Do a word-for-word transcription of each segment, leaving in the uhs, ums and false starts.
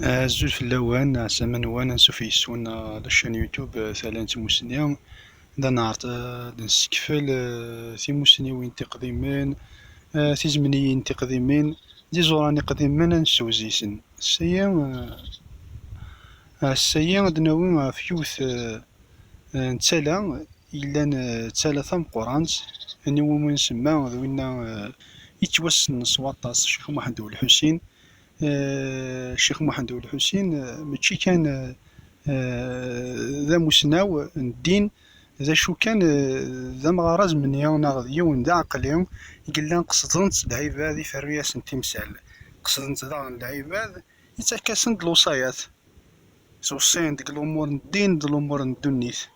Azul fell-awen, ɛeslama-nwen, ansuf yes-wen, euh, la chaîne YouTube, euh, Tala n Tmusni. Da neɛreḍ, euh, ad d-nessekfel, euh, timusniwin tiqdimin, euh, tizemniyin tiqdimin, d iẓuran iqdimen ad nessewzisen. Ass-agi, euh, ass-agi ad d-nawi ɣef yiwet, euh, euh, n tala yellan, euh, d tala tameqqrant, aniwi nsemma d winna, euh, yettwassnen s waṭas, Ccix Muḥend U Lḥusin. Eh, Ccix Muḥend U Lḥusin, eh, mačči kan, eh, eh, d amusnaw n ddin, d acu kan, eh, d amɣar azemni neɣ d yiwen d aɛeqli i yellan qesden-t lɛibad, iferru-yasen timsal. Qesden-t daɣen lɛibad, yettak-asen-d lewṣayat. Ttweṣṣiyen deg lumuṛ n ddin d lumuṛ n ddunit.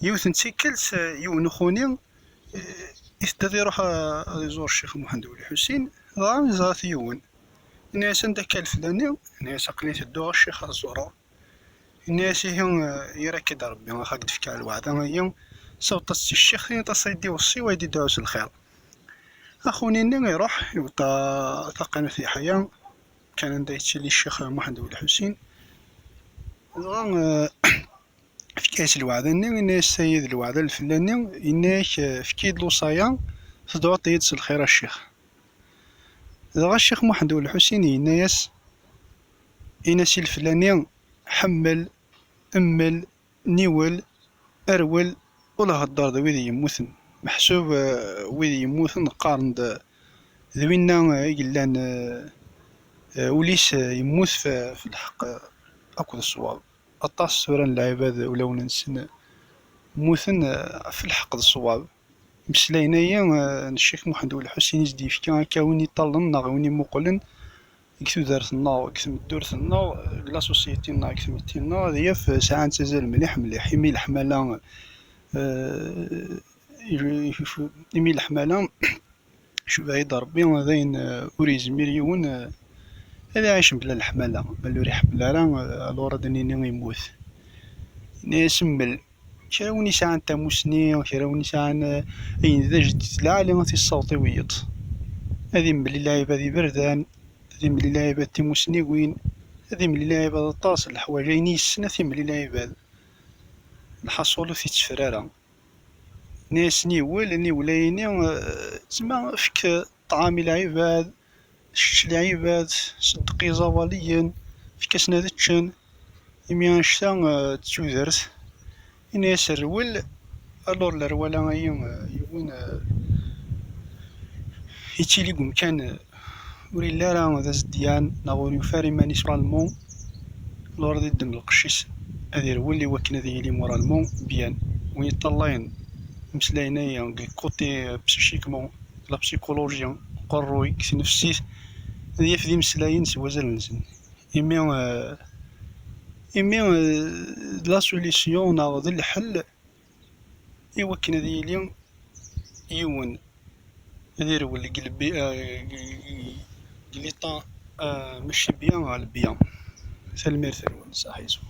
Yiwet n tikkelt, eh, yiwen uxuni, eh, itedda ad iruḥ, eh, ad iẓur Ccix Muḥend U Lḥusin, dɣa iẓra-t yiwen. Yenna-yas: "Anda akka leflani?" Yenna-yas: "Aql-i tedduɣ a ccix ad ẓureɣ." Yenna-yas: "Ihi, eh, yerra-k-id Rebbi, ad ak-d-fkeɣ lweɛda-agi, sawḍet-as i ccix, tiniḍ-as ad d-iweṣṣi, wa ad d-iɛuzz lxir." Axuni-nni iruḥ, iwet taqanut Yeḥya, kan anda yettili Ccix Muḥend U Lḥusin. Dɣa, eh, efk-as lweɛda-nni, yenna-yas: "Tayi d lweɛda n leflani." Yenna-yak: "Efk-iyi-d lewṣaya, tedɛuḍ-iyi-d s lxir a ccix." Dɣa Ccix Muḥend U Lḥusin yenna-yas: "Ini-as i leflani: ḥemmel, emmel, niwel, rwel, ula hedder d wid yemmuten." Meḥsub, eh, wid yemmuten qqaren-d d winna, eh, i yellan, eh, eh, ul-is, eh, yemmut f-, f lḥeqq, eh, akked ṣṣwab. Aṭas tura n lɛibad ulawen-nsen mmuten, eh, ɣef lḥeqq d ṣṣwab. Imeslayen-agi, eh, n Ccix Muḥend U Lḥusin i s-d-yefka akka win iṭallen neɣ win imuqlen deg tudert-nneɣ, deg tmeddurt-nneɣ, deg la société-nneɣ, deg tmetti-nneɣ, ad yaf, eh, sɛant azal mliḥ, mliḥ. Imi leḥmala, eh, imi leḥmala Cubahi-d Rebbi d ayen, eh, ur yezmir yiwen, eh, ad iɛic mebla leḥmala. Ma ur iḥemmel ara, eh, alors ad d-nini yemmut. Yenna-yas: "Emmel." Kra win yesɛan tamusni, kra win yesɛan, eh, ayen d ajdid lɛali, ad t-issaweḍ i wiyeḍ. Ad immel i lɛibad iberdan, ad immel i lɛibad timusniwin, ad immel i lɛibad aṭas n leḥwayeǧ, ayen i yessen ad t-immel i lɛibad. Lḥaṣul ur t-itteffer ara. Nni-as: "Niwel, niwel-ayini, eh, zma efk ṭṭɛam i lɛibad, kečč lɛibad, ṣeddeq iẓawaliyen, efk-asen ad ččen, imi annect-a, eh, d tudert." Ini-as: "Rwel." Alors lerwala-ayi, eh, yiwen, eh, yettili deg umkan, eh, ur yelli ara d azedyan, neɣ ur yufi ara iman-is moralement, alors ad iddem lqecc-is, ad irwel i wakken ad yili moralement bien. Win yeṭṭalayen imeslayen-agi deg côté psychiquement, la psychologie, uqerruy, deg tnefsit, ad yaf d imeslayen s wazal-nsen. Imi, eh, imi, eh, d la solution neɣ d lḥel i wakken ad yili yiwen ad irwel deg lbi-, eh, deg l'état, eh, mačči bien ɣer bien. Tanemmirt-nwen, saḥit.